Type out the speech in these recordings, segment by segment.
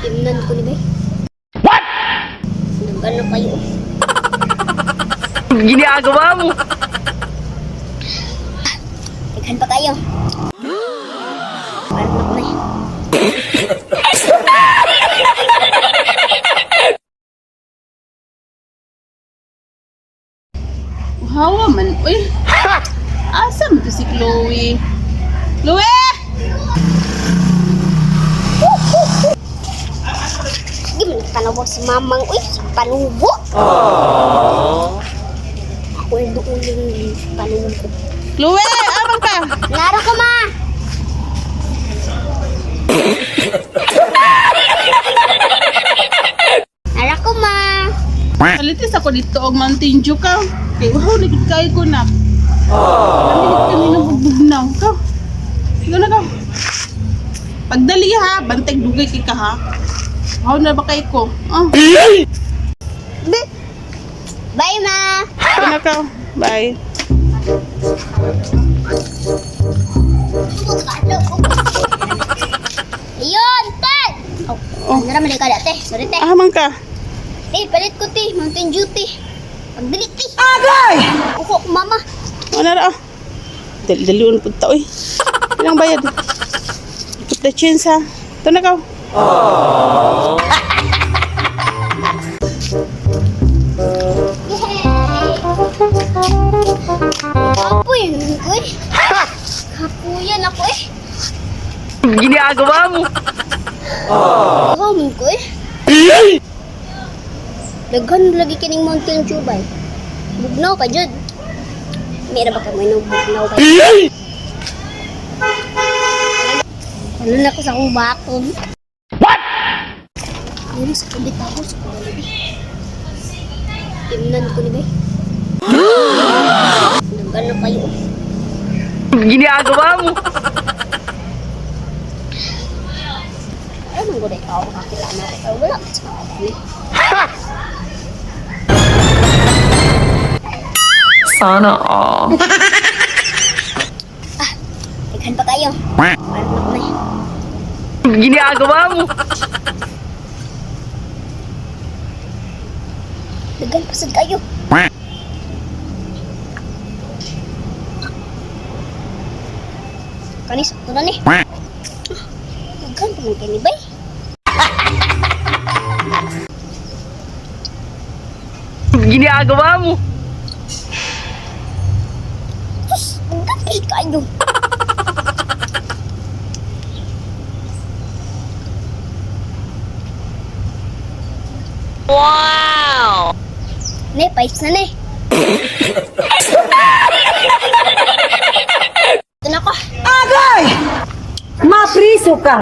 Timnan ko ni bay. What? Nagano kayo. Ginagawa mo. Daghan pa kayo. Parang ako na eh. Hawa man, uy. Asa man to si Chloe? Chloe! Di man tanawag si mamang, uy, sa panubo. Ako yung doon yung panubo. Chloe! Amang ka! Nara ko, ma! Nara ko, ma! Palitis ako dito og Mountain Dew ka. Kay uhaw na gid kayo ko na. Lami kami ng bugbugnaw ka. Ikaw na ka. Pagdali ha, bantay dugay kay ka ha. Uhaw na ba kay ko? Oh, Be. Bye, ma! ikaw na ka. Bye. Ayun, tan! Oh, Oh. oh. Nara man ka dati. Sorry, te. Amang ka. Eh, palit ko, te. Mountain Dew, te. Pagdali, te. Agay! Uko, ko, mama. Ano ra? Oh. Dali dalion pud ta oy. Ilang bayad? Keep the chance ha. Ito na ka. Yay! Kapoy, ko eh. Kapuyan ako eh. Ginagawa mo. Kamun ko eh. Daghan lagi kining Mountain Dew bay. Bugnaw pa jud. Meron ba ka mo inom bugnaw ba? Ano na ko sa akong baton? What? Dili sa kubit ako sa kubit. Timnan ko ni bay. Nagano kayo. Ginagawa mo. Ano man gud ikaw kakita na ako pero wala sa ako ni. Sana all. Daghan pa kayo. Parang ako na eh. Ginagawa mo. Daghan pa sad kayo. Kani sakto na ni. Daghan pa man kini bay. Ginagawa mo. Sus, daghan pa sad kayo. Wow. Ne, pipes na ni. Ito na ko. Agay! Mapriso ka!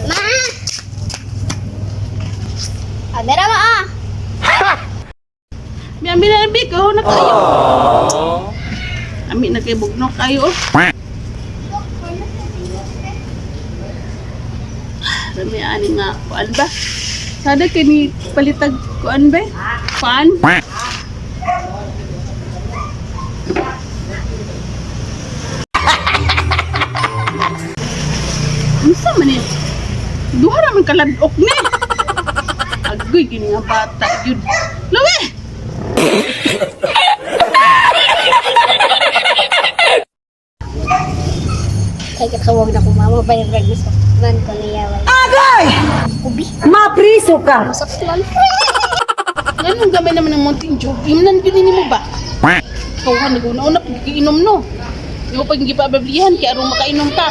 Ma! Agara ma ah. Mi ami na big, oh na kayo. Ami na kay bugnaw kayo. Oh. Rami ani nga kuan ba? Sada kini palitag kuan ba? Kuan? Unsa man ni? Duha ra man kaladok ni. Agoy gini nga bata gyud. Lawi! Kay katawag na ko mama pa yung man ko niya wala. Agay! Kubi. Mapriso ka! Masakit man. Ganun gamay naman ang Mountain Dew. Imnan gyud nimo ba? Ikaw ha, nag-una-una pag iinom no. Di mo pag gipabablihan, kaya aron makainom ta.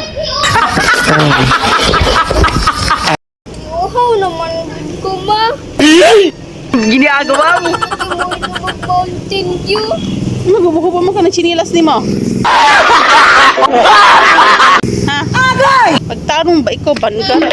Uhaw naman gud ko ma. Ginagawa mo. Hindi mo inom ang Mountain Dew. Magubuko mo ka ng chinilas ni mo. Ha? Agay! Pagtanong ba ikaw, bangga? Ha?